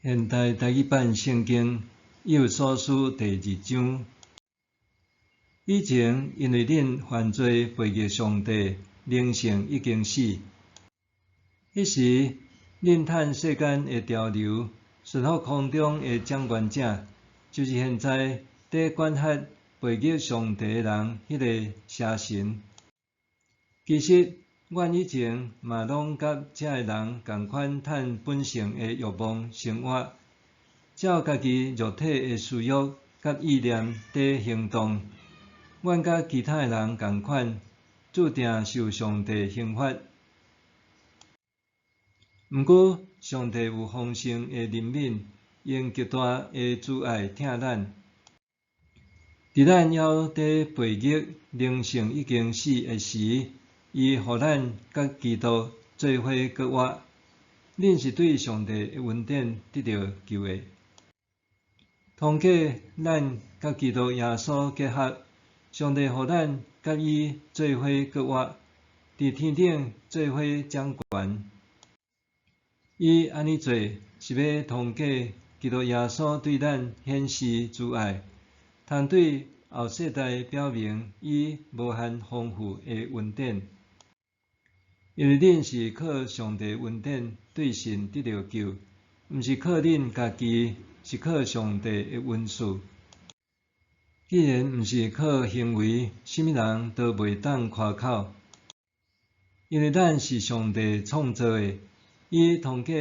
現代台語版聖經以弗所書第二章。以前因為恁犯罪背逆上帝，靈性已經死。彼時恁趁世間的潮流，順服空中的掌權者，就是現在佇管轄背逆上帝的人彼个邪神。其實，阮以前嘛攏佮這个人仝款趁本性的欲望生活，照家己肉體的私欲佮意念佇行動。阮佮其他的人仝款，注定受上帝刑罰。毋過，上帝有豐盛的憐憫，用極大的慈愛疼咱。佇咱猶佇背逆、靈性已經死的時，伊予咱佮基督做伙閣活。恁是對上帝的恩典得著救的。通過咱佮基督耶穌結合，上帝予咱佮伊做伙閣活，佇天頂做伙掌權。伊按呢做，是欲通過基督耶穌對咱顯示慈愛，通對後世代表明伊無限豐富的恩典。因為恁是靠上帝恩典對信得著救，毋是靠恁家己，是靠上帝的恩賜。既然毋是靠行為，啥物人都袂當誇口。因為咱是上帝創造的，伊通過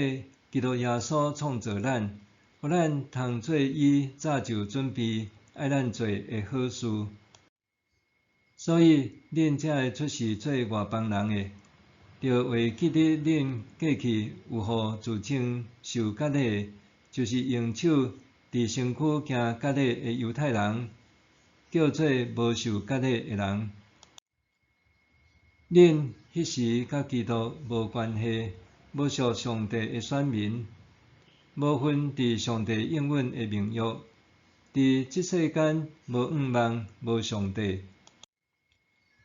基督耶穌創造咱，予咱通做伊早就準備愛咱做的好事。所以，恁這个出世做外邦人的，著會記得恁過去有予自稱受割禮的，就是用手佇身軀行割禮的猶太人，叫做無受割禮的人。恁彼時佮基督無關係，無屬上帝的選民，無份佇上帝應允的盟約，佇這世間無向望，無上帝。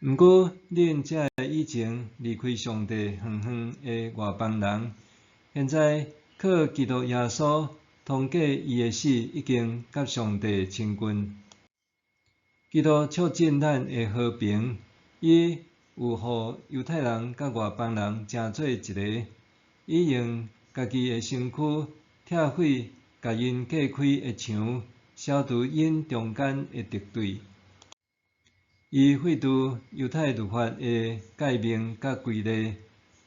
毋過，恁這个以前離開上帝遠遠的外邦人，現在靠基督耶穌通過伊的死，已經佮上帝親近。基督促進咱的和平，伊有予猶太人佮外邦人成做一个，伊用家己的身軀拆毀共𪜶隔開的牆，消除𪜶中間的敵對。伊廢除猶太律法的誡命佮規例，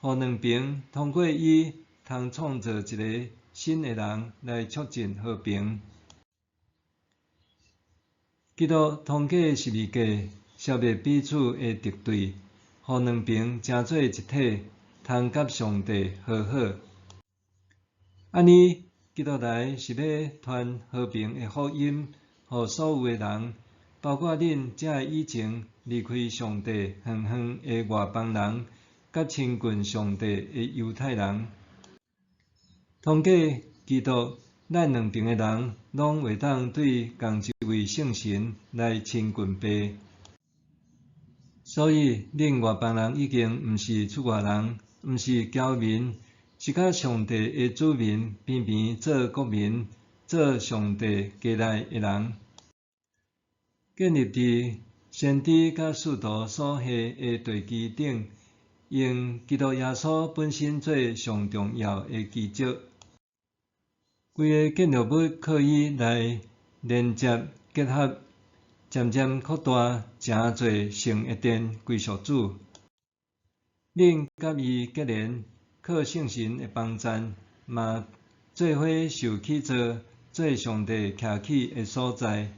予兩爿通過伊通創造一个新的人來促進和平。基督通過十字架消滅彼此的敵對，予兩爿成做一體，通佮上帝和好。按呢，基督來是欲傳和平的福音，予所有的人，包括恁這个以前離開上帝遠遠的外邦人，佮親近上帝的猶太人。通過基督，咱兩爿的人攏會當對仝一位聖神來親近父。所以，恁外邦人已經毋是出外人，毋是僑民，是佮上帝的子民平平做國民，做上帝家內的人。建立佇先知佮使徒所下的地基頂，用基督耶穌本身做上重要的基石。規个建築物靠伊來連接結合，漸漸擴大，成做聖的殿，歸屬主。恁佮伊結連，靠聖神的幫贊，嘛做伙受起造，做上帝徛起的所在。